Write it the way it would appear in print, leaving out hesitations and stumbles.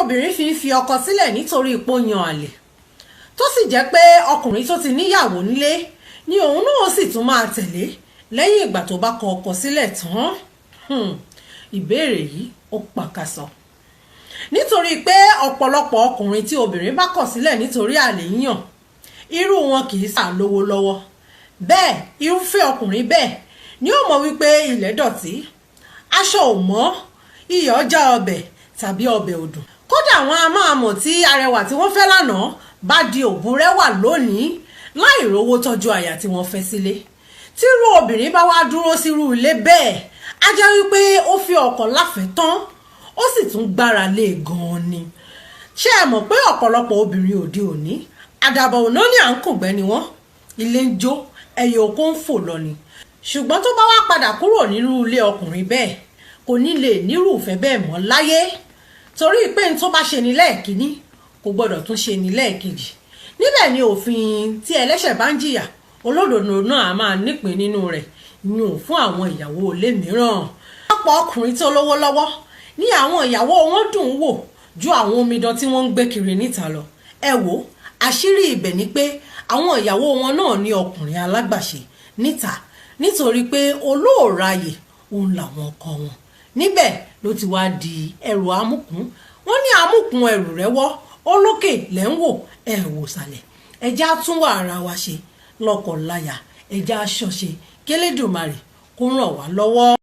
obìnrin fi ń fi ọkọ sílẹ̀ nítorí ipò yan àlè, tó sì jẹ́ pé ọkùnrin tó ti níyàwó nílé ni òun náà sì tún máa tẹ̀lé lẹ́yìn ìgbà tó bá kọ ọkọ sílẹ̀ tán? Ìbéèrè yìí ó pàkàsọ, nítorí pé ọ̀pọ̀lọpọ̀ ọkùnrin tí obìnrin bá kọ̀ sílẹ̀ nítorí àlè yíyàn, irú wọn kì í sà lówó lọ́wọ́. Bẹ́ẹ̀ irúfẹ́ ọkùnrin bẹ́ẹ̀ ni ó mọ̀ wípé ilẹ̀ dọ̀tí, aṣọ ò mọ́, iyọ̀ já ọbẹ̀ tàbí ọbẹ̀ ò dùn. Kódà, wọn a máa mọ̀ tí arẹwà tí wọ́n fẹ́ lánàá bá di òbúrẹ́wà lónìí láì rówó tọ́jú aya tí wọ́n fẹ́ sílé. Tírú obìnrin bá wá dúró sírú ilé bẹ́ẹ̀, á jẹ́ wípé ó fi ọkọ láfẹ̀ẹ́ tán, ó sì tún gbára lé e gan-an ni. Ṣé ẹ mọ̀ pé ọ̀pọ̀lọpọ̀ obìnrin òde òní, àdàbà òná ní à ń kùngbẹ́ ni wọ́n? Ilé ń jó, ẹyẹ oko ń fò lọ ni. Ṣùgbọ́n tó bá wá padà kúrò nínú ilé ọkùnrin bẹ́ẹ̀, kò ní lè nírúfẹ́ bẹ́ẹ̀ mọ́ láyé, torí pé n tó bá ṣe ní lẹ́ẹ̀kínní kò gbọ́dọ̀ tún ṣe ní lẹ́ẹ̀kejì. Níbẹ̀ ni òfin tí ẹlẹ́ṣẹ̀ bá ń jìyà, olódodo náà á máa nípìn nínú rẹ̀ yùn fún àwọn ìyàwó ilé mìíràn. Ọ̀pọ̀ ọkùnrin tó lówó lọ́wọ́ ní àwọn ìyàwó wọn dùn ún wò ju àwọn omidan tí wọ́n ń gbé kiri níta lọ. Ẹ wò, àṣírí ibẹ̀ ni pé àwọn ìyàwó wọn náà ní ọkùnrin alágbàṣe níta, nítorí pé olóòráyè òun làwọn ọkọ wọn. Níbẹ̀ ló ti wá di ẹrù amúkùn. Wọ́n ní amúkùn ẹrù rẹ̀ wọ́ olókè lẹ́ ń wò, ẹ̀ wò sàlẹ̀. Ẹjẹ́ á tún wà ara wa ṣe lọ́kọ láya, ẹjẹ́ á ṣọ̀ṣe kélédùmarè kó ràn wá lọ́wọ́.